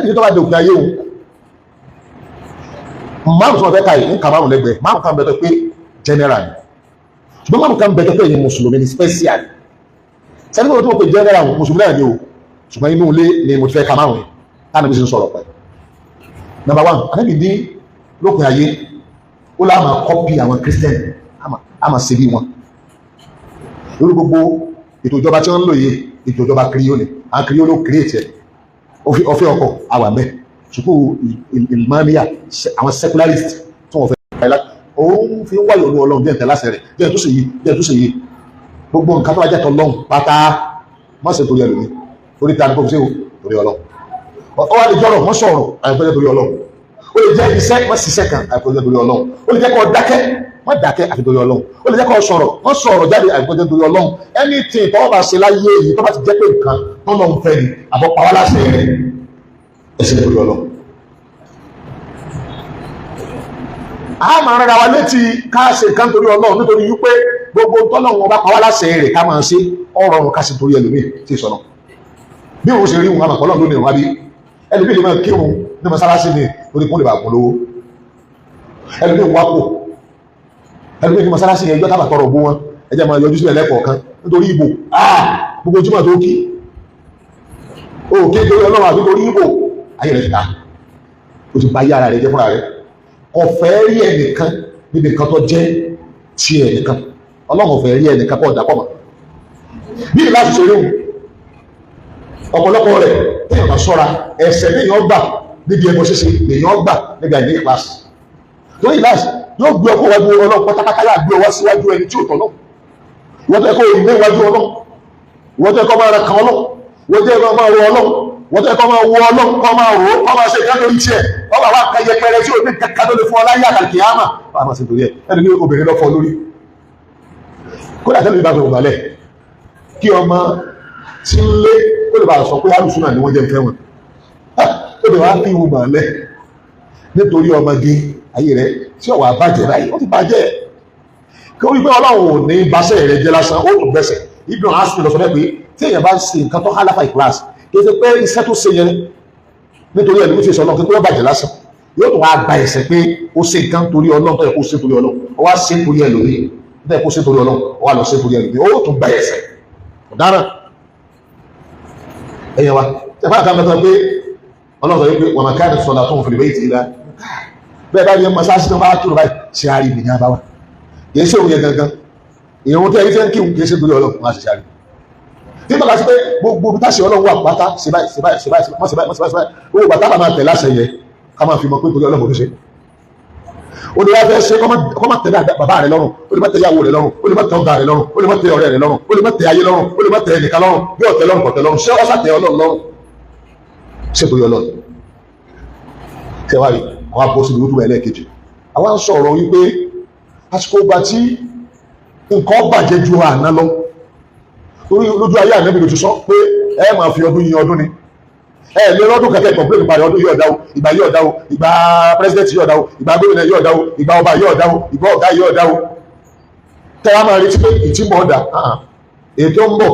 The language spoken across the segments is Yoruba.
Ànábì tó bá di òpin ayé òun, márùn tí wọ́n fẹ́ ka yìí, ń ka márùn lẹ́gbẹ̀ẹ́. Márùn kan bẹ̀tẹ̀ pé general ni, ṣùgbọ́n márùn kan bẹ̀tẹ̀ pé ẹ̀yin mùsùlùmí ni special. Sẹ́ni tó wọ́n pè general, mùsùlùmí náà ni o, ṣùgbọ́n inú ilé ni mo ti fẹ́ ka márùn yìí táwọn ibi ṣe ń sọ̀rọ̀ pẹ̀. Number one, Ànábì ní lópin ayé, ó lá máa copy àwọn Christian, á máa ṣe bí wọn lórí gbogbo ètò ìjọba tí wọ́n ń lò yìí. Ètò ìjọba kiriyó ni, àwọn kiriyó ló create ẹ̀. Ọfẹ́ ọkọ̀ àwà mẹ́ ṣùkú ìlmánìyà, àwọn secularist tí wọ́n fẹ́ ẹ̀lá òun fi ń wáyọ̀ ní Ọlọ́run díẹ̀ tẹ̀láṣẹ rẹ̀ díẹ̀ tó sì yí, díẹ̀ tó sì yí. Gbogbo nǹkan tó bá jẹ́ tọlọ́run pátá, má ṣe torí ẹlòmí. Torí ta ni kò fi ṣe o? Torí Ọlọ́run. Ó wá lè jọrọ̀, wọ́n sọ̀rọ̀ àìpẹ́ jẹ́ torí Ọlọ́run. Ó lè jẹ́ iṣẹ́, wọ́n ṣiṣẹ́ kan àìpẹ́ jẹ́ torí Ọlọ́run. Ó lè jẹ́ kó dákẹ́, wọ́n dákẹ́ àfi torí Ọlọ́run. Ó lè jẹ́ kó sọ̀rọ̀, wọ́n sọ̀rọ̀ jáde àìpẹ́ jẹ́ torí Ọlọ́run. Anything tó bá ṣe láyé yìí, tó bá ti jẹ́ pé nǹkan tó lọ́n fẹ́ ni àbọ̀ pa wá láṣẹ rẹ̀, ẹ̀sìn torí Ọlọ́run. A máa rárá wa létí ká ṣe nǹkan torí Ọlọ́run, nítorí wípé gbogbo tọ́lọ́run ọba pa wá láṣẹ rẹ̀ ká máa ṣe, ọ̀rọ̀ ọ̀run ká ṣe torí ẹlòmíì tí ì sọ̀nà. Bí òun ṣe rí wọn, àmọ̀ Ọlọ́run ló ní ìwà bí ẹlòmíì lè máa kírun ní mọ́sálásí ni torí kún lè bá kún lówó. Ẹlòmíì wá pò, ẹlòmíì ní mọ́sálásí yẹn, ẹjọ́ tábà tọrọ ògbó wọn, ẹjẹ́ máa yọjú sílẹ̀ lẹ́kọ̀ọ̀kan nítorí ìbò. Gbogbo ojúmọ̀ tó kí òkè torí Ọlọ́run àbí torí ìbò, ayé rẹ̀ ti ta, o ti ba ayé ara rẹ̀ jẹ́ fúnra rẹ̀. Kò fẹ́ rí ẹnìkan níbi nǹkan tó jẹ́ ti ẹnìkan. Ọlọ́run fẹ́ rí ẹnìkan kọ́ ọ̀dà pọ̀ mọ́ bí ìlà ṣiṣẹ́ rí òun. Ọ̀pọ̀lọpọ̀ rẹ̀, téèyàn bá sọ́ra, ẹ̀ṣẹ̀ léèyàn gbà níbi ẹbọ ṣíṣe, lèèyàn gbà níbi àìní ìkíláàsì. Torí ìkíláàsì yóò gbé ọkọ̀ wájú Ọlọ́run pátápátá, yóò gbé ọwọ́ síwájú ẹni tí ò tọ̀ náà. Ìwọ́n tó ẹ̀kọ́ ìwé wájú Ọlọ́run, ìwọ́n tó ẹ̀kọ́ máa ra kan Ọlọ́run, ìwọ́n tó ẹ̀kọ́ máa ro Ọlọ́run, ìwọ́n tó ẹ̀kọ́ máa wo Ọlọ́run, kọ́ máa rò ó, kọ́ máa ṣe ìkẹ́ lórí tiẹ̀, wọ́n wà wá kan yẹpẹrẹ tí ò ní kankan tó lè fún ọ láyé àtàkì àmà wọ́n á máa ṣe torí ẹ̀. Ẹni ní obìnrin lọ́fọ́ lórí, kódà tẹ́lẹ̀ bí bá fẹ́ balẹ̀ kí ọmọ tí ń lé ó lè bá sọ pé alùsùn náà ni wọ́n jẹ́ ń fẹ́ wọn, ó lè wá fi ìwọ̀n balẹ̀ nítorí ọmọge. Ayé rẹ̀ tí ọ̀wà bàjẹ́ báyìí, ó ti bàjẹ́. Kí ó rí pé Ọlọ́run ò ní baṣẹ́ rẹ̀ jẹ́ lásán, ó tún gbẹ̀sẹ̀. Ibn Asmi lọ sọ bẹ́ẹ̀ pé tí èèyàn bá ń ṣe nǹkan tó hálàfà ìkíláàsì, kì í ṣe pé iṣẹ́ tó ṣe yẹn nítorí ẹ̀ ló fi sọ náà kí ó bàjẹ́ lásán, yóò tún wá gba ẹ̀ṣẹ̀ pé ó ṣe nǹkan torí Ọlọ́run tó yẹ kó ṣe torí Ọlọ́run, ó wá ṣe torí ẹlòmíì tó yẹ kó ṣe torí Ọlọ́run, ó wá lọ ṣe torí ẹlòmíì, ó tún gba ẹ̀ṣẹ̀ ọ̀daràn. Ẹ̀yẹ wa ṣe fún àkàmẹ́ta pé Ọlọ́run sọ wípé wàmà káàdì sọ̀dà tó ń fi lè bẹ́ẹ̀ tì í la bẹ́ẹ̀ bá rí ẹmọ sáà sí tó bá kírun báyìí, ṣe àárí ìbìyàn abáwá kìí ṣe òun yẹn gangan. Ìrún tí ẹni fẹ́ ń kírun kìí ṣe torí Ọlọ́run, wọn á sì ṣe àárí tí tọ́ka sí pé gbogbo bí táṣe Ọlọ́run wà pátá, ṣe báyìí, ṣe báyìí, ṣe báyìí, má ṣe báyìí, má ṣe báyìí, ṣe báyìí. Owó bàtà bá máa tẹ̀ láṣẹ yẹ ká máa fi mọ pé torí Ọlọ́run kò ṣe. Ó lè wá fẹ́ ṣe kọ́ má tẹ̀lé bàbá rẹ lọ́rùn, ó lè má tẹ̀lé ìyàwó rẹ lọ́rùn, ó lè má tẹ ọ̀gá rẹ lọ́rùn, ó lè má tẹ ọ̀rẹ́ rẹ lọ́rùn, ó lè má tẹ ayé lọ́rùn, ó lè má tẹ ẹnìkan lọ́rùn. Bí ọ̀tẹ̀ lọ́rùn, kọ̀tẹ̀ lọ́rùn, ṣé ọ́sà tẹ Ọlọ́run lọ́rùn? Ṣé torí Ọlọ́run ṣé wá rí àwọn abọ́ síbi wútú ẹlẹ́ẹ̀kejì? Àwọn ń sọ̀rọ̀ wípé àsìkò ìgbà tí nǹkan bàjẹ́ ju àná lọ, torí lójú ayé Ànábì ló ti sọ pé ẹ máa fi ọdún yin ọdún ni. Ẹ lé lọ́dún kẹ̀kẹ́ complain nípa rẹ̀. Ọdún yóò dá o, ìgbà yóò dá o, ìgbà president yóò dá o, ìgbà gómìnà yóò dá o, ìgbà ọba yóò dá o, ìgbà ọ̀gá yóò dá o. Tẹ́ wá máa retí pé ìtí ń bọ̀ ọ̀dà, ètò ń bọ̀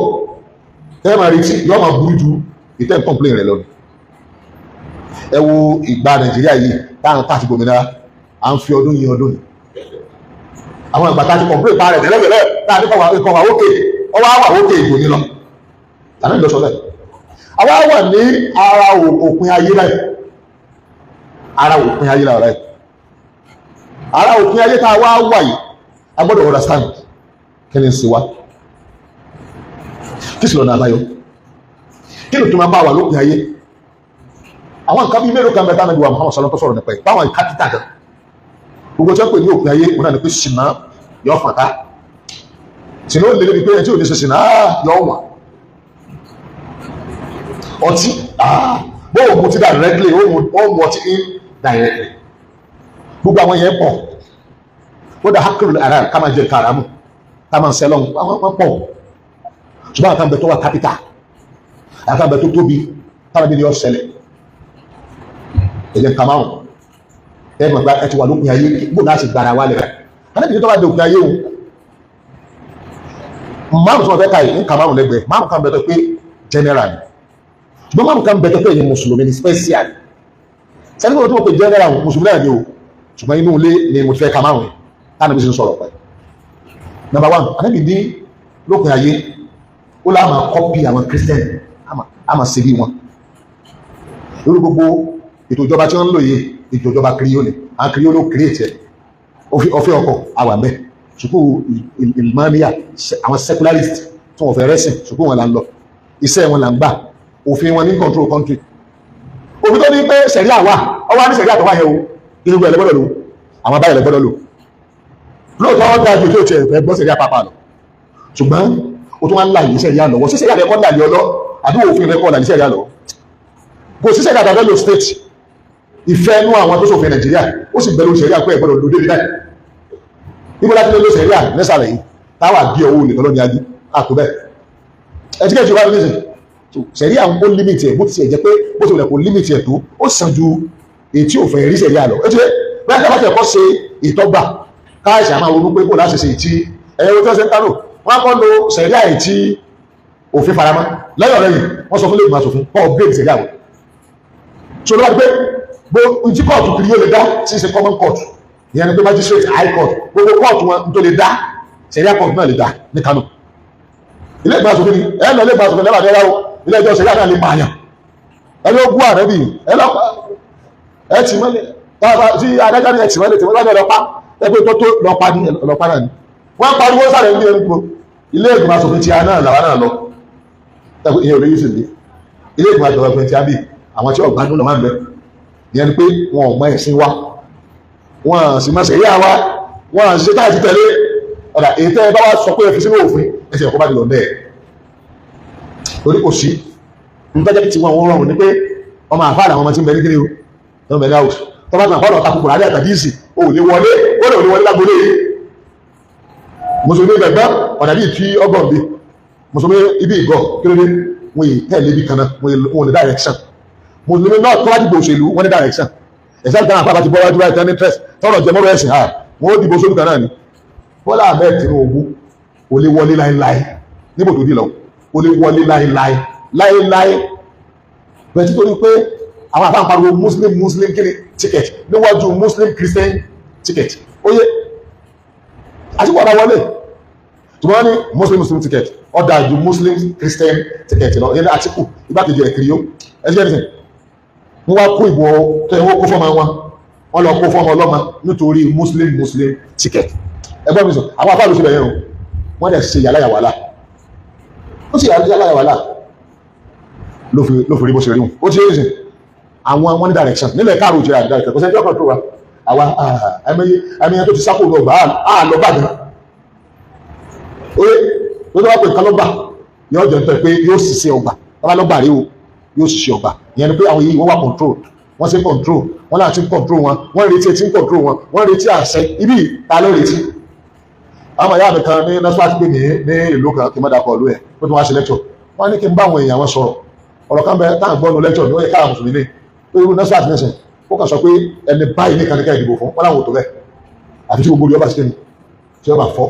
tẹ́ máa retí yóò máa burú ju ìtẹ́ ń complain rẹ̀ lọ. Ẹ wo ìgbà Nàìjíríà yìí táwọn tá àti gbòmìnira, à ń fi ọdún yin ọdún ni. Àwọn ìgbà tá a ti complain pa rẹ̀ tẹ́lẹ̀tẹ́lẹ̀ tá a ní kọ̀ wà ókè, ọwọ́ wà ókè ìbò ní lọ tàbí ìlọsọ bẹ́ẹ̀. Àwa wà ní ara òpin ayé báyìí, ara òpin ayé lára báyìí, ara òpin ayé tá a wá wà yìí, a gbọ́dọ̀ understand kí ni ń ṣe wá, kí sì lọ́nà àbáyọ, kí ló tó máa bá wà lópin ayé. Àwọn nǹkan bíi mélòó kan bẹ tánàbí wa Muhammad sallallahu tó sọ̀rọ̀ nípa ẹ̀ báwọn kápítà gan. Gbogbo tí wọ́n pè ní òpin ayé òun náà ni pé ṣìnà yọ fàtà, ṣìnà ó lè lébi pé ẹ tí ò ní ṣe ṣìnà yọ wọ̀n. Ọtí, bó o mutí directly, ó mu ọtí indirectly. Gbogbo àwọn yẹn pọ̀. Ó dà hákìrì ara ká máa jẹ kàràmù, ká máa sẹlọ̀, wọ́n pọ̀. Ṣùgbọ́n àkànbẹ tó wà capital, àkànbẹ tó tóbi táwọn ibi ni ó ṣẹlẹ̀, ẹ̀jẹ̀ nǹkan márùn ẹ̀ mọ̀ pé ẹ ti wà lópin ayé. Bó láti gbára wálẹ̀ rẹ̀, anábìyí tó bá dé òpin ayé o, márùn tí wọ́n fẹ́ ka yìí, nǹkan márùn lẹ́gbẹ̀ẹ́. Márùn kan bẹ tó pé general ni, Ṣùgbọ́n márùn kan bẹ̀tẹ̀ pé ẹ̀yin mùsùlùmí ní special sẹ́ni tó wọ́n pè general mùsùlùmí náà ni o, ṣùgbọ́n inú ilé ni mo ti fẹ́ ka márùn tánà bí ṣe ń sọ̀rọ̀ pẹ̀. Number one, ànábì ní lópin ayé ó lá máa kọ́pì àwọn Christian, á máa ṣe bí wọn lórí gbogbo ètò ìjọba tí wọ́n ń lò yìí. Ètò ìjọba kiriyó ni, àwọn kiriyó ló create ẹ̀. Ọfẹ́ ọkọ̀ àwà mẹ́ ṣùkú ìlmánìyà, àwọn secularist tí wọ́n fẹ́ rẹ́sìn, ṣùkú wọn là ń lọ, iṣẹ́ wọn là ń gbà, òfin wọn ní control country. Òfin tó ní pé sẹ̀ríà wà, ọwọ́ ní sẹ̀ríà tó wà yẹn o, inú gbọ́ ẹlẹ́gbọ́dọ̀ lò, àwọn abáyẹ̀ lẹ́gbọ́dọ̀ lò. Lóòótọ́ wọ́n dájú tó tiẹ̀ fẹ́ gbọ́ sẹ̀ríà pápá lọ, ṣùgbọ́n o tún wá ń là yìí sẹ̀ríà lọ́wọ́. Sí sẹ̀ríà rẹ̀ kọ́ là lé ọlọ́ àbí òfin rẹ̀ kọ́ là ní sẹ̀ríà lọ́wọ́? Kò sí sẹ̀ríà tàbí lò state. Ìfẹ́ inú àwọn tó ṣòfin Nàìjíríà ó sì bẹ̀rù sẹ̀ríà pé ẹ̀gbọ́dọ̀ lò débi báyìí. Ibo láti lè lo sẹ̀ríà nísàlẹ̀ yìí táwà bí owó nìkan lónìí ají àtò bẹ́ẹ̀ ẹtíkẹ́tì wà nísìn sẹ̀ríà ń kó límìtì ẹ̀, bó ti jẹ́ pé bó ti wùlẹ̀ kó límìtì ẹ̀ tó ó sàn ju èyí tí ò fẹ́ rí sẹ̀ríà lọ. Etí bẹ́ẹ̀ ká bá tẹ̀ kọ́ ṣe ìtọ́gbà káàṣì àmà ronú pé kò láti ṣe ìtí ẹ̀yẹ tó ṣe ń kánò wọ́n á kọ́ lo sẹ̀ríà èyí tí òfin faramọ́. Lẹ́yìn ọ̀rẹ́yìn wọ́n sọ fún lè máa sòfin kọ́ upgrade sẹ̀ríà wọn. So ló wá pé bó ntí kóòtù kiri yóò lè dá tí í ṣe common court, ìyẹn ni pé magistrate, high court, gbogbo kóòtù wọn tó lè dá, sẹ̀ríà court náà lè dá ní Kánò. Ilé ìgbà sòfin ni ẹ lọ ilé ìgbà sòfin lẹ́bàá dẹ́rẹ́ o, ilé ẹjọ́ sẹ̀ríà náà lè pààyàn ẹni ó gún àrẹ́bì ẹ lọ ẹ tì mọ́lẹ̀ tí adájọ́ ní ẹ tì mọ́lẹ̀ tí wọ́n bá lọ pa ẹgbẹ́ tó tó lọ pa ní lọ pa náà ni wọ́n pariwo sáré ní ẹni gbogbo. Ilé ìgbìmọ̀ asòfin tí a náà làwa náà lọ, ìyẹn ò lè yí sí ní ilé ìgbìmọ̀ asòfin tí a bí àwọn tí ọ̀gbádùn lọ máa ń bẹ. Ìyẹn ni pé wọn ò mọ ẹ̀sìn wa, wọn sì máa ṣẹ̀ríà wa, wọn sì ṣe táà ti tẹ̀lé ọ̀dà èyí tẹ́ ẹ bá wá sọ pé ẹ fi sínú òfin ẹsẹ̀ ẹ̀kọ́ bá ti lọ bẹ́ẹ̀. Torí kò sí nítorí tí wọn rọrùn ni pé ọmọ àfáà làwọn ọmọ tí ń bẹ ní kíni o tó ń bẹ ní house tó bá ti àfáà lọ takùkù rárẹ̀ àtàdí ìsì o ò lè wọlé, ó lè wọlé lágbolé yìí. Mùsùlùmí gbẹ̀gbẹ́ ọ̀dà bíi tí ọgọ́n bí mùsùlùmí ibi ìgọ̀ kí ló dé wọn yìí tẹ̀lé ibi kan náà, wọn ò ní direction. Mùsùlùmí náà tó bá dìbò òṣèlú wọn ní direction, ẹ̀sẹ̀ tí àwọn àpá ti bọ́ wájú báyìí tán ní interest tọrọ jẹ mọ́rọ̀ ẹ̀sìn ha wọn ó dìbò sórí kan náà ni. Bọ́lá Ahmed Tinubu kò lè wọlé láéláé níbo tó dì lọ, kò lè wọlé láéláé láéláé bẹ́ẹ̀ títorí pé àwọn àpá ń pariwo muslim muslim kiri ticket níwájú muslim christian ticket ó yẹ àti wọ́n wọlé tùmọ̀ ní muslim muslim ticket ó dáa ju muslim christian ticket lọ. Yẹn ní Àtíkù igbákejì rẹ̀ kiri yó ẹ̀sìn ẹ̀sìn wọ́n wá kó ìbò tó yẹ wọ́n kó fọ́mọ wọn, wọ́n lọ kó fọ́mọ ọlọ́mọ nítorí muslim muslim ticket. Ẹgbọ́n mi sọ àwọn afáàlú síbẹ̀ yẹn o, wọ́n dẹ̀ ṣe yàrá yàwàlá, ó sì yàrá yàwàlá ló fi rí bó ṣe rí wọn. Ó ti rí sìn àwọn wọn ní direction nílẹ̀ káàró òjìrà direction kò sẹ́ni tí ọkàn tó wa àwa ẹ̀mẹ́yẹ tó ti sákò lọ gbà á lọ gbà gan. Oye tó tó bá pè nǹkan lọ́gbà yóò jẹ́ nítorí pé yóò ṣiṣẹ́ ọgbà tó bá lọ́gbà rí o yóò ṣiṣẹ́ ọgbà. Ìyẹn ni pé àwọn yìí wọ́n wà control, wọ́n ṣe control, wọ́n láti ń control wọn, wọ́n retí etí ń control wọn, wọ́n retí àṣẹ ibi ta ló retí. Àwọn ìyá mi kan ní NASFAT pè mí ní ìlú kan kí n má dàpọ̀ ìlú ẹ̀ pé tí wọ́n á ṣe lecture, wọ́n ní kí n bá àwọn èèyàn wọn sọ̀rọ̀ ọ̀rọ̀ kan bẹ táà gbọ́nu lecture ní ó yẹ káà mùsùlùmí ní pé irú NASFAT nìsín ó kàn sọ pé ẹni báyìí ní kaníkà ìdìbò fún wọn láwọn ò tó bẹ́ẹ̀ àfi tí gbogbo olú ọba sí ni tí ọba fọ́.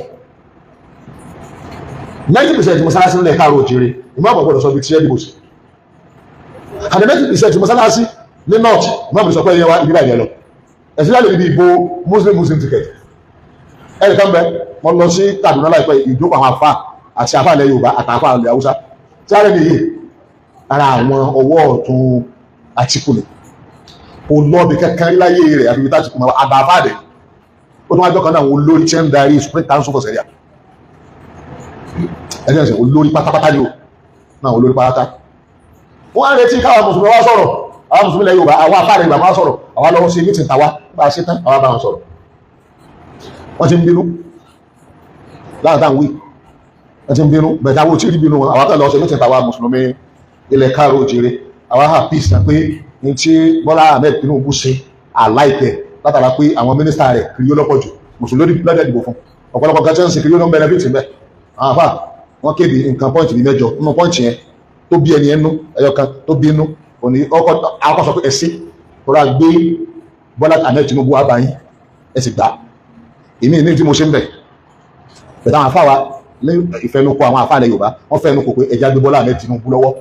90% mọ́sálásí nílẹ̀ káàró òjìrè ìmọ̀ àpapọ̀ gbọ́dọ̀ sọ bí tí ẹ dìbò sí. Àti 90% mọ́sálásí ní north ìmọ̀ àpapọ̀ sọ pé ẹyẹ wa ibi báyìí lọ ẹ̀sìn láti ibi ìbò muslim muslim ticket. Ẹnì kan bẹ mo lọ sí Kaduna láìpẹ́ ìjókòó àwọn àfa àti àfa ilẹ̀ Yorùbá àtàfà ilẹ̀ Haúsá tí a rẹ̀ nìyí ara àwọn ọwọ́ ọ̀tún Àtíkù ni kò lọ́ọ̀bì kankan láyé rẹ̀ àfi ibi tá Àtíkù máa àgbà àfa rẹ̀ ó tún wájọ́ kan náà àwọn olórí tí ń darí Supreme Council for Sharia ẹni ẹ̀sìn olórí pátápátá ni ó náà olórí pátá. Wọ́n á retí káwọn mùsùlùmí wá sọ̀rọ̀, àwọn mùsùlùmí ilẹ̀ Yorùbá àwọn afáàrẹ̀ Yorùbá wá sọ̀rọ̀, àwa lọ́wọ́ sí mítìn tàwa bá a ṣe tán àwa bá wọn sọ̀rọ̀. Wọ́n ti ń bínú láwọn táwọn wí, wọ́n ti ń bínú bẹ̀tẹ̀ àwọn ò tí ì rí bínú wọn, àwa kan lọ sí mítìn tàwa mùsùlùmí ilẹ̀ káàró òjìrè àwa hà peace náà pé ní tí Bọ́lá Ahmed Tinubu ṣe àláìpẹ́ látara pé àwọn mínísítà rẹ̀ kiri yóò lọ́pọ̀ jù mùsùlùmí lọ́dẹ̀ dìbò fún ọ̀pọ̀lọpọ̀ kan tí wọ́n ń ṣe kiri yóò ló ń benefit mẹ́. Àwọn àfà wọ́n kéde nǹkan pọ́ǹtì bíi mẹ́jọ nínú pọ́ǹtì yẹn tó bí ẹni ẹnu ẹyọ kan tó bí inú òní ọkọ̀ sọ pé ẹsẹ̀ tọ́ra gbé Bọ́lá Ahmed Tinubu wá báyìí ẹ sì gbà èmi ní tí mo ṣe ń bẹ̀ bẹ̀tẹ̀ àwọn àfà wa ní ìfẹnukò àwọn àfà ilẹ̀ Yorùbá wọ́n fẹnukò pé ẹja gbé Bọ́lá Ahmed Tinubu lọ́wọ́.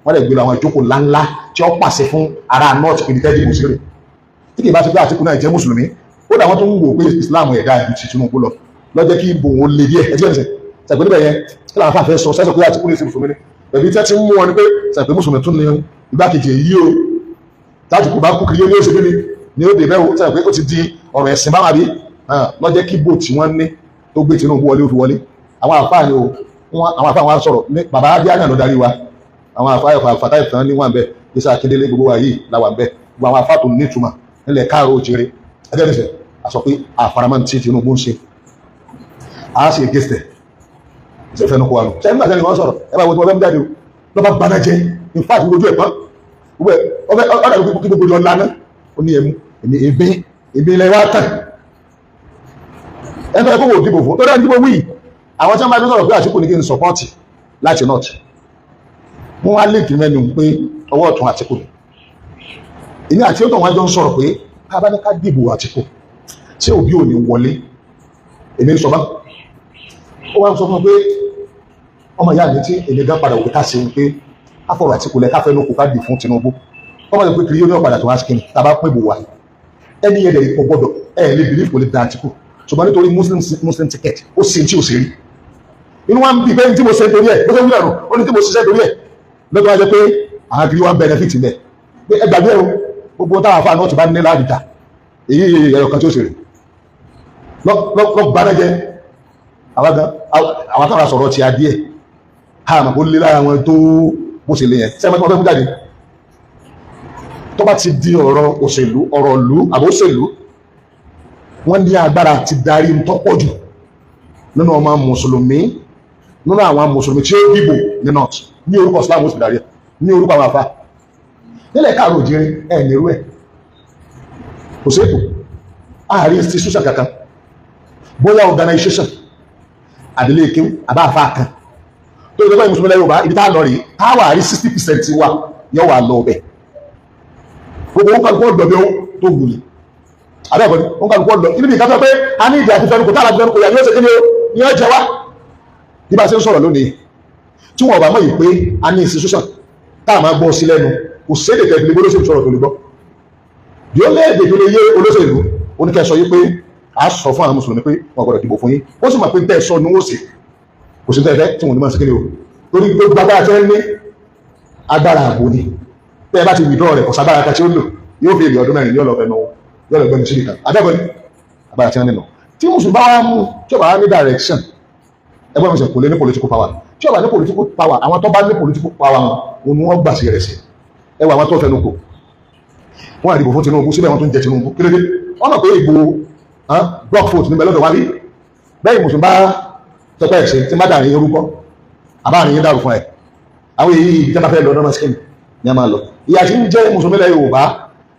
Wọ́n lè gbé lọ àwọn ìjókòó ńláńlá tí ó pàṣẹ fún ará north pé tẹ́jú kò sí rè. Tí kì í bá ti pé Àtìkù náà jẹ́ mùsùlùmí, ó dà wọ́n tó ń wò pé Islam ẹ̀dá ju ti Tinubu lọ, lọ́jẹ́ kí ibò wọn lè díẹ̀. Ẹtí ẹ̀sẹ̀ sàpé níbẹ̀ yẹn, kí làwọn afáfẹ́ sọ sẹ́sọ̀ pé Àtìkù ní ìsìn mùsùlùmí ni pẹ̀lú tí wọ́n ti ń mú wọn ni pé sàpé mùsùlùmí tún ní igbákejì èyí o. Tátìkù bá kú kiri ní oṣù kíni ni ó dé bẹ́ẹ̀ o. Sàpé ó ti di ọ̀rọ̀ ẹ̀sìn bá wà bí lọ́jẹ́ kí bò tí wọ́n ní tó gbé Tinubu wọlé, ó fi wọlé. Àwọn àfáà ni o, àwọn àfáà wọn sọ̀rọ̀ ní bàbá Abíyá náà ló darí wa. Àwọn àfáà Fàtà ìfẹ́ ní wọn bẹ, Isa Akíndélé, gbogbo wa yìí la wà bẹ, gbogbo àwọn àfáà tó nítumọ̀ nílẹ̀ káàró òjèrè ẹgbẹ́ nìṣẹ́ àsọ pé àfaramọ́ tí Tinubu ń ṣe, a sì against ẹ̀ ṣe fẹ́ nukú wa lọ. Ṣe nígbà tí wọ́n sọ̀rọ̀, ẹ bá wo tí wọ́n fẹ́ mú jáde o, lọ́ba gbaná jẹ. In fact, ojú ẹ̀ pọ́n gbogbo ẹ̀ ọbẹ̀ ọ̀dà kí gbogbo yọ lánà. Ó ní ẹmu èmi èmi èmi ilẹ̀ wa tàn ẹ fẹ́ kó wò dìbò fún tó dáa dìbò wí. Àwọn tí wọ́n bá mi sọ̀rọ̀ pé Àtìkù ní kí n support láti north, wọ́n wá lè kí mẹ́nu pé ọwọ́ ọ̀tún Àtìkù ni èmi àti ọ̀tọ̀. Wọn jọ ń sọ̀rọ̀ pé ká bá ní ká dìbò Àtìkù, tí Òbí ò ní wọlé. Èmi ń sọ bá ó wá ń sọ fún mi pé ọmọ ìyá mi tí èmi gan padà òkè ká ṣe pé ká fọ̀rọ̀ Àtìkù lẹ̀, ká fẹ́ lóko, ká dì fún Tinubu. Kọ́mọ̀ tó pé kiri yóò ní ọ̀padà tó wá sí kíni tá a bá pín ìbò wa. Ẹni yẹn dẹ̀ kò gbọ́dọ̀ ẹ̀ lè believe kò lè da Àtìkù, ṣùgbọ́n nítorí Muslim ticket, ó sì tí ò sí rí inú wa ń bí pé ní tí mo ṣe torí ẹ̀ bó ṣe wúlò nù. Ó ní tí mo ṣiṣẹ́ torí ẹ̀ lọ́tọ́ wá jẹ́ pé àwọn kiri wa ń benefit mẹ́ pé ẹ gbàgbé o. Gbogbo táwọn afáàní náà ti bá ní láàbìjà èyí ẹ̀yọ̀ kan tí ó ṣe rè lọ gbanájẹ. Àwọn gan àwọn táwọn sọ̀rọ̀ ti adìẹ àmọ́ kó lé lára wọn tó bó ṣe lé yẹn sẹ́yìn mọ́tò fẹ́ mú jáde. Tó bá ti di ọ̀rọ̀ òṣèlú, ọ̀rọ̀ ìlú àbóṣèlú, wọ́n ní agbára ti darí ń tọ́pọ̀ jù nínú ọmọ mùsùlùmí, nínú àwọn mùsùlùmí tí ó dìbò ní north, ní orúkọ Islam ó sì darí ẹ̀ ní orúkọ àwọn afá nílẹ̀ káàró òjìrì ẹ̀ nírú ẹ̀ kò sí ètò ààrin institution kankan, bóyá organization àdílé kéwú àbá àfá kan tó lè gbọ́ mùsùlùmí lẹ́yìn Yorùbá. Ibi tá a lọ rí táwà rí 60% wa yóò wà lọ ọbẹ̀. Gbogbo wọn kálukú ọ̀dọ̀ bí ó tó wù ní àbẹ́ ẹ̀kọ́ ni wọn kálukú ọ̀dọ̀ níbi ìkáfẹ́ pé a ní ìdí àti fẹnukò tá a láti fẹnukò yà ní ó ṣe kí ni ó ní ó jẹ wá. Bí bá ṣe ń sọ̀rọ̀ lónìí, tí wọn bá mọ̀ yìí pé a ní institution tá a máa gbọ́ sí lẹ́nu, kò sédè tẹ̀lé olóṣèlú sọ̀rọ̀ tó lè gbọ́ bí ó léèdè tó lè yé olóṣèlú. Ó ní kẹ́ sọ yìí pé a sọ fún àwọn mùsùlùmí pé wọn gbọ́dọ̀ dìbò fún yín, ó sì mọ̀ pé tẹ́ ẹ sọ ni wọ́n sì kò sí tẹ́ẹ̀fẹ́ tí wọ́n ní máa ṣe kéde o, torí gbogbo agbára tẹ́ ń ní agbára ààbò ni. Tẹ́ ẹ bá ti withdraw rẹ̀, kò ságbára kan tí ó lò, yóò fi èrè ọdún 4 ní ọlọ́fẹ́ nù, yóò lọ gbẹnu sí nìkan abẹ́bọ̀ ni agbára tí wọ́n nínú. Tí mùsùlùmí bá wá mú tí ó bá wá ní direction ẹgbẹ́ mi sọ kò lè ní political power. Tí ó bá ní political power, àwọn tó bá ní political power wọn òun ni wọ́n gbà sí rẹ̀ sí. Ẹ wọ àwọn tó fẹnu kò, wọ́n àdìbò fún Tinubu, síbẹ̀ wọ́n tún jẹ Tinubu. Kí ló dé? Wọ́n mọ̀ pé ìbò block vote níbẹ̀ lọ́dọ̀ wá bí bẹ́ẹ̀. Mùsùlùmí bá tọpẹ́ ẹ̀ṣẹ̀ tí má dàrin yín rúkọ́ àbáàrin yín dàrú fún ẹ̀, àwọn èyí ibi tí wọ́n bá fẹ́ lọ lọ́nà skin ni a máa lọ. Ìyà tí ń jẹ́ mùsùlùmí lẹ́ Yorùbá,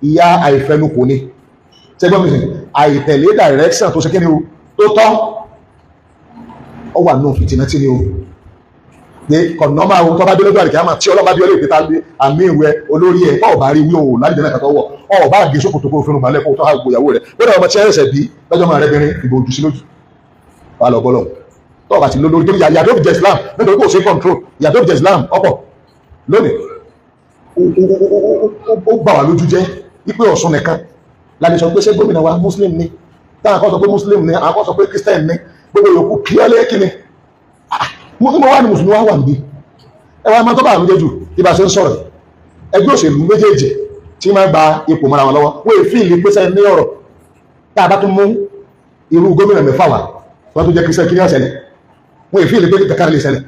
ìyà àìfẹnukò ni. Ṣẹgbọ́n mi sìn? Àìtẹ̀lé direction tó ṣe kí ni o tó tọ́, ọ wà nù fìtínà tí ni o pé kọ̀nọ́mà ohun tó bá dé lọ́dọ̀ àríkà tí ọlọ́ba bí ọlọ́ọ̀pẹ́ ta àmì ìwẹ̀ olórí ẹ̀ ọ̀bá rí wí òun láti dẹ́nà kàtọ́ wọ̀ ọ̀bá àgé sókòtò kó fínú balẹ̀ kó tó ha gbòyàwó rẹ̀ ó dẹ̀ ọmọ tí ẹ̀ṣẹ̀ bí lọ́jọ́ máa rẹ̀ bìnrin ìbò ojú sí lójú wà lọ bọ́lọ̀ tó ọba ti lórí torí ìyà tó fi jẹ Islam, nítorí kò sí control. Ìyà tó fi jẹ Islam ọ̀pọ̀ lónìí, ó bà wá lójú jẹ́ wípé Ọ̀ṣun nìkan la lè sọ pé ṣé gómìnà wa Muslim ni, táwọn kan sọ pé Muslim ni, àwọn kan sọ pé Christian ni, gbogbo yòókù kíọ́lé kíni mo ní mo wá ní mùsùlùmí wá wà níbí. Ẹ wá máa tó bá àrùn jẹ́ jù bí bá ṣe ń sọ̀rọ̀. Ẹgbẹ́ òṣèlú méjèèjì tí máa gba ipò mọ́ra wọn lọ́wọ́, wọ́n èéfín ìlú pèsè ní ọ̀rọ̀. Tá a bá tún mú irú gómìnà mẹ́fà wá, wọ́n tó jẹ́ Christian, kí ní ọ̀sẹ̀lẹ̀? Wọ́n èéfín ìlú pé kankan lè ṣẹlẹ̀.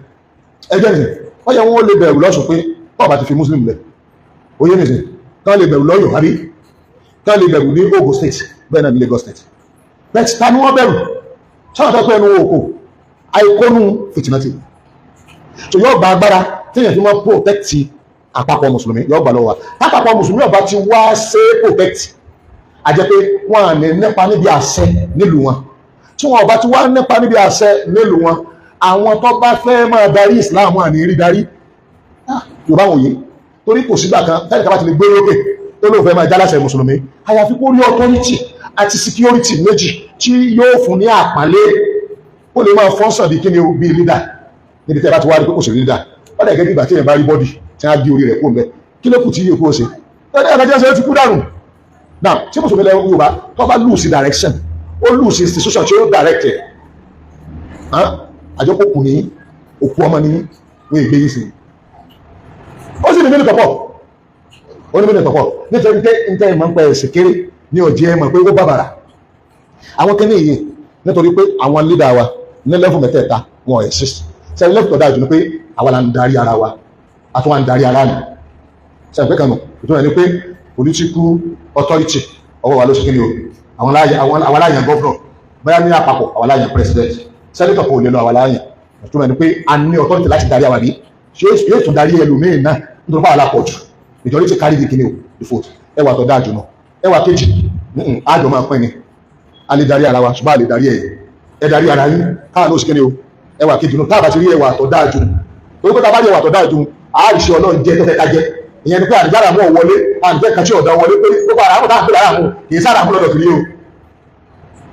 Ẹgbẹ́ nìsín wọ́n yẹ wọ́n lè bẹ̀rù lọ́sùn pé bọ́ọ̀ bá ti fi Muslim lẹ̀ oyé nìsín, kán lè bẹ̀rù lọ́yọ̀ àbí kán lè bẹ̀rù ní Ogun State, bẹ́ẹ̀ náà ní Lagos State. Bẹ́ẹ̀ ta ni wọ́n bẹ̀rù sọ́nà tó pẹ́ ẹnu òkò àìkónú fìtìnàtì so yóò gba agbára téèyàn fi máa protect àpapọ̀ mùsùlùmí, yóò gbà lọ́wọ́ wa. Àpapọ̀ mùsùlùmí ọba ti wá ṣe protect, àjẹ́ pé wọ́n à ní nípa níbi àṣẹ nílùú wọn. Tí wọn ọba ti wá nípa níbi àṣẹ nílùú wọn, àwọn tó bá fẹ́ máa darí Islam à ní rí darí. Yorùbá wòye torí kò sígbà kan tẹ́lẹ̀ ká bá ti lè gbé lókè tó lóun fẹ́ máa jálàṣẹ mùsùlùmí, àyàfi kó rí authority àti security méjì tí yóò fún ní àpálẹ́, ó lè máa fọ́nsàn bí kíni o, bí leader. Níbi tẹ́ bá ti wá rí pé kò sí leader, ó dẹ̀ gẹ́gẹ́ bí ìgbà tí èèyàn bá rí body tí tí wọ́n á gé orí rẹ̀ kó ń bẹ, kí ló kù tí yóò kó o ṣe? Ẹ̀ẹ́dẹ́gbẹ̀jẹ́ ṣe ti kú dànù. Now, tí mùsùlùmí lẹ́wọ́ Yorùbá tó bá lose direction, ó lose institution tí ó direct ẹ̀, àjọpọ̀ kù ní òkú ọmọ ní wọ́n ègbé yìí sí. Ó sì ní mílí tọ̀pọ̀, ó ní mílí tọ̀pọ̀, nítorí pé n tẹ́ ìmọ̀ ń pẹ́ ẹ̀sìn kéré ní ọ̀jẹ́ ẹ̀ mọ̀ pé ó bàbàrà àwọn kẹ́ni yìí, nítorí pé àwọn leader wa ní level mẹ́tẹ̀ẹ̀ta wọn exist. Sẹ́yìn level tó dáa jù ní pé àwa la ń darí ara wa, a tún wá ń darí ara nù. Sẹ́yìn pé kanu ìtumọ̀ ní pé political authority ọwọ́ wa ló ṣe kí ni o, àwọn aláyàn governor bóyá ní àpapọ̀, àwọn aláyàn president, senator kò lè lọ, àwọn aláyàn. Ìtumọ̀ ní pé a ní authority láti darí àwa bí yóò tún darí ẹlòmíín náà, nítorí pé àwọn alápọ̀jù majority carry the kí ni o, the vote. Ẹwà tó dáa jù náà. Ẹwà kejì, àjọ máa pín ni, a lè darí ara wa, ṣùgbọ́n a lè darí ẹ̀yẹ ẹ darí ara yín káà ní oṣù kí ni o. Ẹwà kejì nù, táàbà ti rí ẹwà tó dáa jù, torí pé tá a bá rí ẹwà tó dáa jù, àárìṣe Ọlọ́run jẹ́ tó fẹ́ ká jẹ́. Ìyẹn ni pé àdìjára mú ọ̀wọ́lé, àdìjẹ́ kan tí ọ̀dà wọlé, pé gbogbo àràmù táà ń pè lára mú kì í sára mú lọ́dọ̀ kiri o.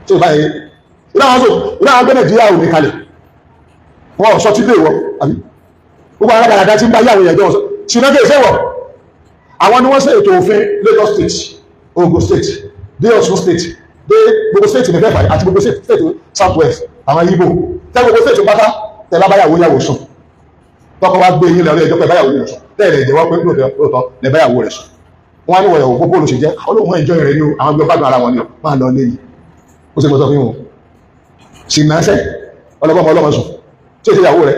Tí ò báyìí ìlú àwọn sọ ìlú àwọn gbé Nàìjíríà ò ní kalẹ̀, wọn ò sọ tí lè wọ àbí gbogbo àwọn àdàdà tí ń bá yàwó ìyàjọ́ sọ ṣìnà kì í ṣe wọ̀. Àwọn ni wọ́n ṣe ètò òfin Lagos State, Ogun State, dé Ọ̀ṣun State, dé gbogbo state ní fẹ́fà àti gbogbo state South West, àwọn Igbo tẹ́ gbogbo state pátá. Tẹ́ bá báyàwó yàwó sùn, tọkọ wá gbé yín lọ ilé ẹjọ́ pé báyàwó rẹ̀ sùn, tẹ́lẹ̀ ìjẹ́wọ́ pé lóòótọ́ lẹ báyàwó rẹ̀ sùn, wọ́n á ní wọ̀nyàwó gbogbo olùṣe jẹ́ olóhùn ìjọ rẹ̀ ní o, àwọn gbé gbádùn ara wọn ni o, máa lọ lé yìí. Ó sì mọ́ sọ fún wọn sì náà sẹ́ ọlọ́gbọ́n ọlọ́mọ sùn tí ó ṣe ìyàwó rẹ̀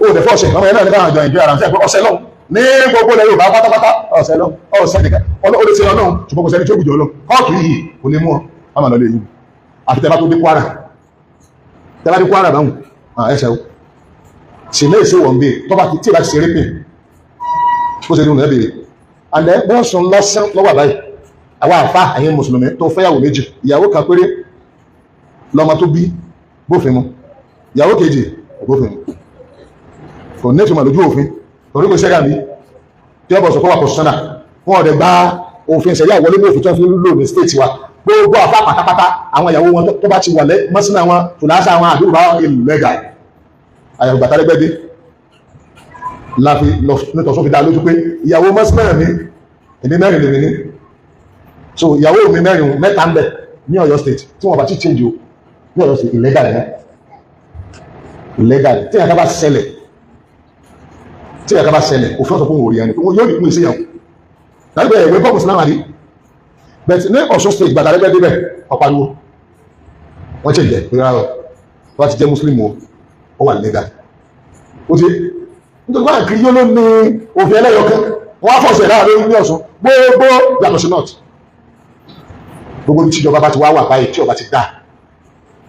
ó dẹ̀ fọ́ọ̀ṣẹ̀ ọmọ yẹn náà ní káwọn àjọ ìjọ ara ṣe ọ̀sẹ̀ lọ́hùn ní gbogbo ilẹ̀ Yorùbá pátápátá, ọ̀sẹ̀ lọ́hùn ọ̀sẹ̀ nìkan olóṣè Ọlọ́hun, ṣùgbọ́n kò sẹ́ni tí ó gbìjọ lọ kóòtù yìí kò lè mú ọ, wọ́n máa lọ lé yìí. Àfi tẹ́ bá tó dé Kwara, tẹ́ bá dé Kwara báwọn ẹsẹ̀ o sì ní èsè wọ̀n bí tọ́ba tí ìbá ti ṣeré pè bó ṣe ní òun ẹ̀bẹ̀rẹ̀ àlẹ́ wọ́n sùn lọ́sán lọ́wọ́ àbáyé. Àwọn àfa àyẹn mùsùlùmí tó fẹ́yàwó méjì, ìyàwó kan péré lọ́mọ tó bí bófin mu, ìyàwó kejì bófin mu, kò ní ìtumọ̀ lójú òfin, torí kò sẹ́gà mi tí ọ̀bọ̀ sọ kó wà kọ̀sánà, wọn ọ̀dẹ̀ gba òfin ṣẹ̀rí àwọlé ní òfin tó fi ń lò ní state wa. Gbogbo àfa pátápátá, àwọn ìyàwó wọn tó bá ti wà lẹ́ mọ́sínà wọn tòlásà wọn àdúrà bá ìlú lẹ́gà àyàwó gbàtàlẹ́gbẹ́dé láfi nítọ̀sọ́ fi dá lójú pé ìyàwó mọ́sínà mi èmi mẹ́rin lèmi ní. So ìyàwó mi mẹ́rin, mẹ́ta ń bẹ ní Ọ̀yọ́ state tí wọ́n bá ti change o ní Ọ̀yọ́ state, illegal ní illegal. Tí ìyàtọ̀ bá ṣẹlẹ̀, tí ìyàtọ̀ bá ṣẹlẹ̀, òfin ọ̀sọ̀ fún òòrì ẹni yóò ní kún ìṣẹ́yàwó tàbí bẹ́ẹ̀ ìwé bọ́ọ̀mù sinamari. But ní Ọ̀ṣun state gbàtàlẹ́gbẹ́ débẹ̀ ọ̀pariwo wọ́n ṣe jẹ́ pé rárá wọ́n ti jẹ́ muslim o, ó wà legal. Ó ti nítorí wọ́n kiri yóò ló ní òfin ẹlẹ́yọkan, wọ́n á fọ̀ṣẹ̀ láàrin ní Ọ̀ṣun gbogbo yàtọ̀ sí north. Gbogbo ibi tíjọba bá ti wá wà báyìí tí ọba ti dá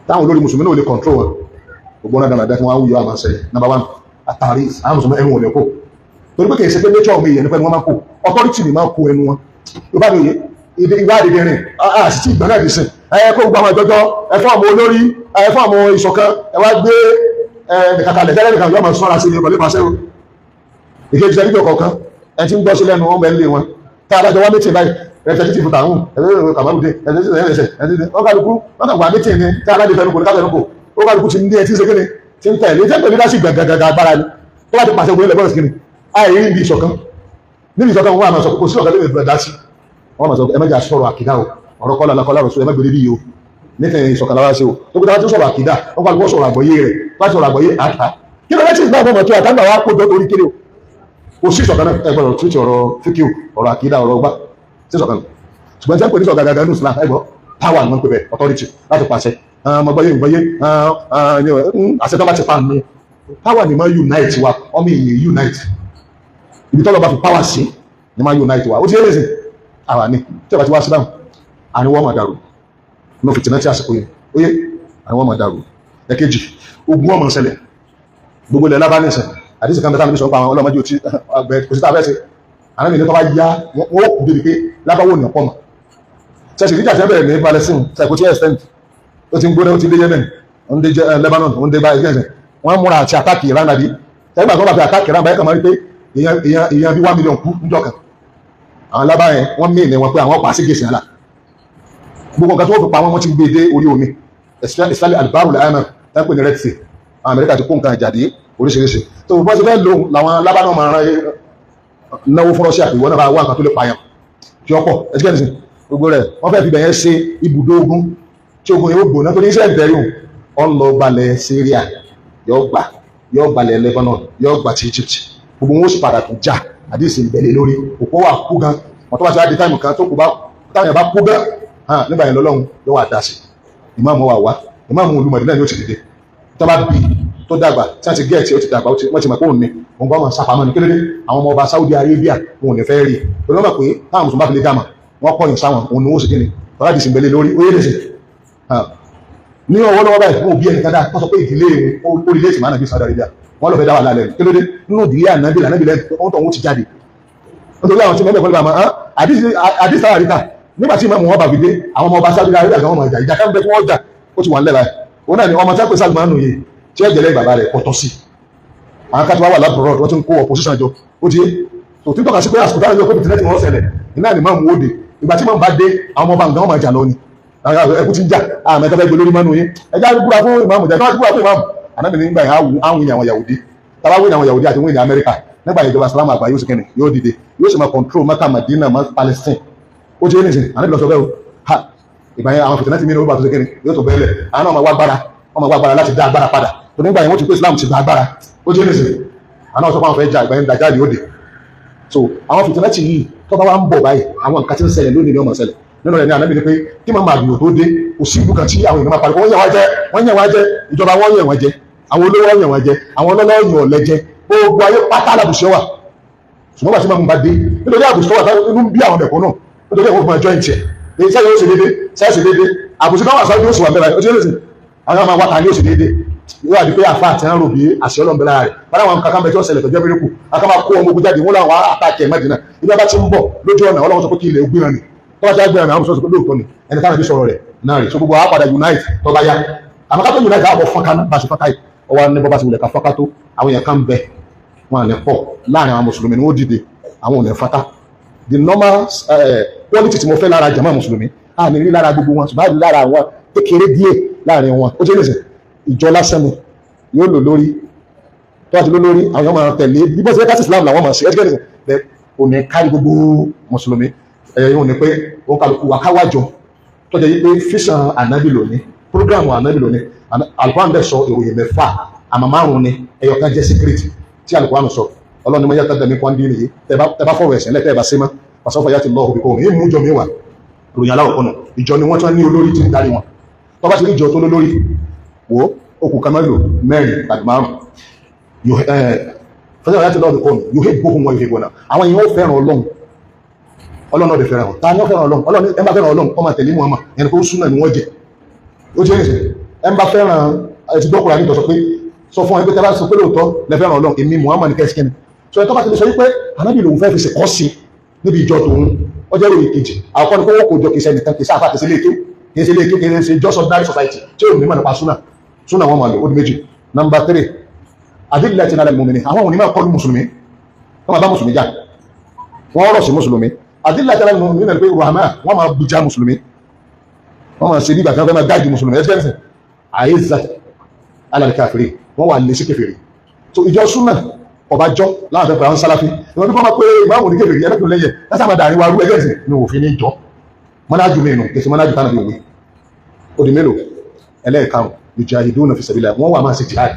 táwọn olórí mùsùlùmí náà ò lè control wọn, gbogbo náà dáadáa tí wọ́n á wúyọ àmà ṣẹlẹ̀. Number one, àtàrí àwọn mùsùlùmí ẹnu wọn lè kó, torí pé kì í ṣe pé nature mi ìyẹn nípa ẹni wọ́n máa ń kó authority ni máa ń kó ẹnu wọn. Yóò bá mi yé ìwà àdìdì rìn àti tí ìgbà náà dì sìn ẹ kó gbogbo àwọn ìjọjọ ẹ fún àwọn olórí, ẹ fún àwọn ìṣọ̀kan, ẹ wá gbé ẹ nìkan kalẹ̀ tẹ́lẹ̀ nìkan yóò máa sọ́ra sí ní ọkọ̀ nípa sẹ́wọ̀n ìkejì tẹ́lẹ̀ bí ọkọ̀ kan ẹ ti ń gbọ́ sí lẹ́nu wọn bẹ́ẹ̀ lé wọn tá a bá jọ wá méjì báyìí representative tààrùn ẹ̀rọ kàmárùdé ẹ̀rọ ọkàlùkù wọn kàn wà méjì ni tá a bá di fẹnukò ní káfẹnukò ọkàlùkù ti ní ẹ ti ń ṣe kíni ti ń tẹ̀lé tẹ́lẹ̀ ní láti gbàgàgà agbára ni tó bá ti pàṣẹ ògbóni lẹ́gbọ́n sí kíni àìrí níbi ìṣọ̀kan, níbi ìṣọ̀kan wọn àmà sọ kò sí ọ̀kan lórí ìbúra dá sí wọn àmà sọ ẹ mẹ́jà sọ̀rọ̀ àkìdá o, ọ̀rọ̀ kọ́lá alákọ́lá rọ̀ sọ ẹ má gbèrè bí yìí o nítorí ìṣọ̀kan lára ṣe o tó gbọ́dọ̀ láti sọ̀rọ̀ àkìdá wọn kọ́ àlùkò sọ̀rọ̀ àgbọ̀yé rẹ̀ láti sọ̀rọ̀ àgbọ̀yé àtà kí ló lẹ́tí ìgbà fọmọ tí àtàgbà wa kó jọ torí kiri o kò sí ìṣọ̀kan náà ẹ gbọ́dọ̀ tútù ọ̀rọ̀ fíkìú ọ̀rọ̀ àkìdá ọ̀rọ̀ ọgbà sí ìṣọ̀kan. Ṣùgbọ́n tí wọ́n pè ní sọ̀gá gàgà ní Islam ẹgbọ́ power ni wọ́n pè bẹ́ẹ̀, authority láti pàṣẹ ọmọ gbọ́yé ìgbọ́yé àṣẹ tó bá ti pa nù power ni máa unite wa, ọmọ èèyàn unite ibi tọ́lọ́ bá fi power sí ni máa unite wa. Ó ti yé lẹ́sìn àwa ni tí ọba ti wá sí dáhùn àríwọ́ máa dàrú ní fìtínà tí àsìkò yẹn ó yé àríwọ́ máa dàrú. Ẹ̀kejì, ogun ọmọ ṣẹlẹ̀ gbogbo ilẹ̀ lábá nìsín àdìsí kan bẹ́ẹ̀ táwọn sọ pa àwọn ọlọ́mọdé òtí àgbẹ̀ kò sí tá a fẹ́ ṣe àwọn ènìyàn tó bá yá wọn ó kú débi pé lábáwò ní ọ̀pọ̀ mọ̀ ṣẹ̀ṣì níjà tí wọ́n bẹ̀rẹ̀ ní Palestine ṣàìkó tí extent ó ti ń gbóná, ó ti dé Yemen, ó ń dé Lebanon, ó ń dé báyìí ṣẹ̀ṣẹ̀ wọ́n múra àti àtàkì Iran àbí ṣẹ́gbà tó bá fi àtàkì Iran báyìí kàn máa rí pé èèyàn bí 1 million kú níjọ́ kan. Àwọn lábá yẹn wọ́n mí ìní wọn pé àwọn pa sí gèsè àlà gbogbo nǹkan tí wọ́n fi pa wọ́n ti gbé dé orí omi, especially alibaru lẹ́yìn tẹ́ pé ní Red Sea. Àwọn Amẹ́ríkà ti kó nǹkan ìjà dé Oríṣiríṣi tó bọ́ sí fẹ́ lòun làwọn lábánà máa rán náwó fún Russia, ìwọ náà bá wà nǹkan tó lè pààyàn tí ó pọ̀ ẹ̀sìkẹ́ nìsín gbogbo rẹ̀ wọ́n fẹ́ fi bẹ̀yẹn ṣe ibùdó ogun tí ogun yóò gbóná tó ní Israel bẹ̀rù. Ọ̀n lọ gbalẹ̀ Syria, yóò gbà, yóò gbalẹ̀ Lebanon, yóò gbà ti Egypt, gbogbo wọn ó sì padà tún jà. Àdìsí ìbẹ̀lẹ̀ lórí òpó wà kú gan wọn tó bá ti wá di táìmù kan tó kù bá táwọn yẹn bá kú gan nígbà yẹn lọ́lọ́run yóò wà dá sí. Ìmáàmù wà wá, ìmáàmù olùmọ̀dé náà yóò ti dìde tó bá bí tó dàgbà tí wọ́n ti gẹ̀ẹ́tì ó ti dàgbà, wọ́n ti mọ̀ pé òun ni òun bá wọn sápamọ́ ní kílódé. Àwọn ọmọ ọba Saudi Arabia wọn ò ní fẹ́ rí i, wọ́n mọ̀ pé táwọn mùsùlùmí bá fi lè dàmà wọ́n kọ́yìn sáwọn òun ni wọ́n sì kíni tọ́lá di ìsìnbẹ̀lẹ̀ lórí ó yé lè sìn ní ọwọ́ lọ́wọ́ báyìí. Wọn ò bí ẹnìkan dá wọ́n sọ pé ìdílé orílẹ̀ èdè mánàbí Saudi Arabia wọ́n lọ fẹ́ dá wà lálẹ́ kílódé nínú ìdílé ànábì lànábì lẹ́yìn tó ń ti jáde nítorí àwọn tí mẹ́bẹ̀ẹ́ kọ́lé bàmọ́ àdìsí sára ríta. Nígbà tí ìmọ̀ wọn bá fi dé, àwọn ọmọ ọba Saudi Arabia gan wọn mọ̀ ìjà ìjà kan bẹ tí wọ́n jà ó ti wà nílẹ̀ báyìí. Òun náà ni ọmọ tí wọ́n pè Salman yìí tí ó jẹ̀lẹ́ bàbá rẹ̀ kọ̀tọ̀ sí. Àwọn akátí wà wà lábúrò, wọ́n ti ń kó opposition jọ. Ó ti yé tó tí tọ́ka sí pé àsìkò táwọn yóò kó bìtìlẹ̀ tí wọ́n ṣẹlẹ̀ iná ni máa mú òde. Ìgbà tí máa bá dé, àwọn ọmọ ọba nǹkan wọn máa jà lọ ni ẹkú ti ń jà àmọ́ ẹ̀ka fẹ́ gbé lórí mọ́nu yín ẹja búra fún ìmáàmù jà tí búra fún ìmáàmù ànábì nígbà yẹn àwọn ìyàwó Yahudi tàbá wíìnì àwọn Yahudi àti wíìnì Amẹ́ríkà nígbà yẹn, ìjọba Islam àgbà yóò sì kẹ́ni yóò dìde, yóò sì máa control Maka, Madina, Palestine. Ó ti yé nìsín, ànábì lọ sọ bẹ́ẹ̀ o. Ha, ìgbà yẹn àwọn fìtínà ti mí ní orúkọ àtúnṣe kẹ́ni yóò tó bẹ́ẹ̀ lẹ̀. Àwọn náà máa wá agbára, wọ́n máa wá agbára láti dá agbára padà tó nígbà yẹn wọ́n ti pé Islam ti gba agbára. Ó ti yé nìsín, àwọn náà sọ pé àwọn fẹ́ jà. Ìgbà yẹn dàjáde ó dé. So àwọn fìtínà ti yìí tó bá wá ń bọ̀ báyìí, àwọn nǹkan tí ń ṣẹlẹ̀ lónìí ni wọ́n máa ṣẹlẹ̀ nínú rẹ̀ ní ànábì ni pé kí máa máa tó dé, kò sí ìlú kan tí àwọn èèyàn máa pariwo wọ́n yàn wá jẹ, wọ́n yàn wá jẹ, ìjọba wọ́n yàn wá jẹ, àwọn olówó yàn wá jẹ, àwọn ọlọ́lọ́ yàn ọ̀lẹ jẹ, gbogbo ayé pátá làbùsí wà. Ṣùgbọ́n bàtí máa ń bá dé, nítorí àbùsí wà inú ń bí àwọn ẹ̀kọ́ náà, nítorí ẹ̀kọ́ fún ẹjọ́ ìtì ẹ̀ èyí sẹ́yìn ó sì dédé, sẹ́yìn sì dédé, àbùsí kan wà sọ́ọ́ yóò sì wà mẹ́ra. Ó ti lè sìn àwọn máa wá ta ní ó sì dédé, yóò àdí pé àfa àti ẹran rò bí àṣẹ ọlọ́run bẹ́lá rẹ̀ bára àwọn kankan bẹ tí wọ́n ṣẹlẹ̀ tọ́jọ́ mẹ́rẹ́kù aká máa kó ọmọ ogun jáde, wọ́n làwọn àtàkì ẹ̀ Mẹ́dínà. Ibi abá ti ń bọ̀ lójú ọ̀nà, ọlọ́run sọ pé kí ilẹ̀ gbéra ni tó bá ti gbéra ni, àwọn sọ pé lóòótọ́ ni ẹni táwọn ẹbí sọ̀rọ̀ rẹ̀ náà rè. So gbogbo àwọn padà unite tó bá yá, àmọ́ ká tó unite àwọn fọ́nká náà bá ṣe fọ́nká yìí ọwọ́ ní bọ́ bá ti wulẹ̀ ká fọ́nká tó àwọn èèyàn kan bẹ wọn à ní pọ̀ láàrin àwọn mùsùlùmí ni wọ́n dìde, àwọn ò ní fọ́nká. The normal quality tí mo fẹ́ lára jàmá mùsùlùmí a ní rí lára gbogbo wọn, ṣùgbọ́n a rí lára àwọn kékeré díẹ̀ láàrin wọn. Ó jẹ́ lè sìn ìjọ lásán ni yóò lò lórí tó bá ti lò lórí, àwọn èèyàn máa tẹ̀lé bí bọ́sẹ̀ kásì Islam làwọn máa ṣe. Ẹ́ ti bẹ́ẹ̀ kò ní kárí gbogbo mùsùlùmí ẹ̀yẹ yóò ní pé ó kálukú wa káwájọ tó jẹ́ pé fíṣàn ànábì lónìí, prógráàmù ànábì lónìí. Al-Qur'an bẹ̀ sọ ìròyìn mẹ́fà àmọ́ márùn-ún ni, ẹyọ kan jẹ́ secret tí Al-Qur'an sọ. Ọlọ́run ni mo yàtọ̀ dẹ̀mí kwandí nìyí tẹ́ bá fọ̀rọ̀ ẹ̀sìn lẹ́tẹ̀ bá sí mọ́ pàṣọ́fà yàtì lọ́hùn bí kò ní mú jọ mi wà. Ìròyìn aláwọ̀ kọ́nà ìjọ ni wọ́n tún ní olórí tí ń darí wọn. Tó bá ti rí ìjọ tó lólórí wo okùn kan mẹ́lò mẹ́rin tàbí márùn fẹ́sẹ̀ yàtì lọ́hùn bí kò ní yóò hé gbóhùn wọn yóò hé gbóhùn. Àwọn èèyàn ó fẹ́ràn Ọlọ́run, Ọlọ́run náà dẹ̀ fẹ́ràn wọn. Ta ni ó fẹ́ràn Ọlọ́run? Ọlọ́run ẹ bá fẹ́ràn Ọlọ́run kó máa tẹ̀lé Muhammad, ẹni pé ó súnà ni wọ́n jẹ. Ó jẹ́ nìṣẹ́ ẹ bá fẹ́ràn ẹ ti gbọ́kùnrin àti ìtọ́sọ pé sọ fún ẹ pé tẹ́ bá sọ pé lóòótọ́ lẹ fẹ́ràn Ọlọ́run, èmi Muhammad kẹ́sìkẹ́ni sọ ẹ tó bá ti lè sọ wípé ànábì lòun fẹ́ fi ṣe kọ́ sí níbi ìjọ tòun. Ọjọ́ ìròyìn kejì àkọ́kọ́ ni kó wọ́n kò jọ kìí ṣe nìkan, kìí ṣe àfà, kìí ṣe ilé kéwú, kìí ṣe ilé kéwú, kìí ṣe just ordinary society tí ò ní mọ̀ nípa súnà. Súnà wọn máa lò. Ó di méjì. Number 3, àdìlẹ̀ ti nàlẹ́ mùmìnì, àwọn òní máa kọlu mùsùlùmí, wọ́n máa bá mùsùlùmí jà, wọ́n rọ̀ sí mùsùlùmí. Àdìlẹ̀ ti nàlẹ́ mùmìnì náà pé rahama, wọ́n máa gbìjà mùsùlùmí, wọ́n máa ṣe bí ìgbà tí wọ́n fẹ́ máa gáàdì mùsùlùmí. Ẹ̀sẹ̀ àyèzà alal kafiri, wọ́n wà lé sí kèfèrí. So ìjọ súnà ọba jọ láwọn fẹ́ pẹ̀lú àwọn sálàfí ìwọ̀n bí wọ́n máa pé ìmáàmù ní kèfèrí ẹlẹ́kùn lẹ́yẹ lásà máa dàrin wa rú ẹgbẹ́ ìsìn ní òfin ní ìjọ mọ́nájú mẹ́nu kèsì mọ́nájú tánà bí òwe. Ó di mélòó? Ẹlẹ́ẹ̀karùn, yujahiduna fi sabilillah, wọ́n wà máa ṣe jihad.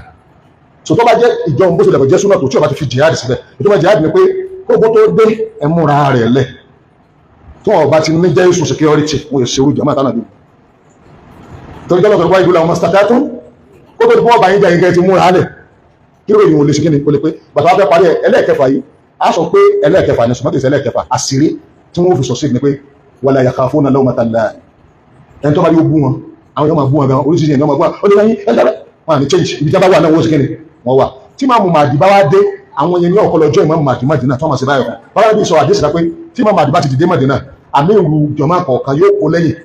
So tó bá jẹ́ ìjọ bó ṣe lẹ̀kọ̀ jẹ́ súnà tó tí ó bá ti fi jihad síbẹ̀, ìjọba jihad ni pé kókó tó dé ẹmúra rẹ̀ lẹ̀ tí wọ́n bá ti ní jẹ́ ìsùn security wọ́n yẹ ṣerú jama tánà bí torí jọ́lọ́sọ̀ wáyé ìlú àwọn mọ́sítàtà kó tó di fún ọba yín jẹ́ ìgẹ́ ti múra lẹ̀ kí ló yìí ò lè ṣe kí ni kò lè pé bàtà wá fẹ́ parí ẹ̀. Ẹlẹ́ẹ̀kẹfà yìí a sọ pé ẹlẹ́ẹ̀kẹfà ni sọmọ́tì ẹlẹ́ẹ̀kẹfà àṣírí tí wọ́n fi sọ sí ni pé wala yakhafuna lawmata la'im. Ẹni tó bá yóò bú wọn, àwọn yóò máa bú wọn gan, oríṣiríṣi ènìyàn máa bú wọn, ó lè wáyé ẹ̀ńtàrẹ́ wọn àní change ibi tí a bá wà náà wọ́n ṣe kí ni wọ́n wà. Tí Ìmáàmù Mahdi bá wá dé, àwọn yẹn ní ọ̀kọ́ lọ́jọ́ Ìmáàmù Mahdi Mádínà tí wọ́n máa ṣe báyọ̀ kan báwa bí sọ àdéṣe pé tí Ìmáàmù Mahdi bá ti dìde Mádínà, àmì ìrù jọmọ́ kọ̀ọ̀kan yóò kó lẹ́yìn,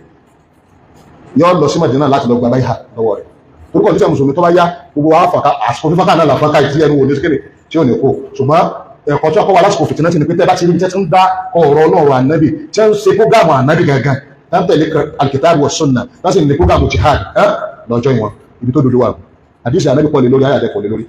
yóò lọ sí Mádínà láti lọ gba báyà lọ́wọ́ rẹ̀. Orúkọ tí mùsùlùmí tó bá yá gbogbo wa fàkà àsìkò fífàkà náà làfàkà ìtí ẹnu wò ní síkèrè tí ò ní kó. Ṣùgbọ́n ẹ̀kọ́ tí wọ́n kọ́ wa lásìkò fìtínà ti ní pé tẹ́ bá ti rí tẹ́ ti ń dá ọ̀rọ̀ ọlọ́run ànábì tí ń ṣe prógámù ànábì gangan tá ń tẹ̀lé alkitabu wa sunna láti ní prógámù jihad lọ́jọ́ ìwọ̀n ibi tó dodo wà àdìsí ànábì pọ̀ lé lórí ayàtẹ̀ pọ̀ lé lórí.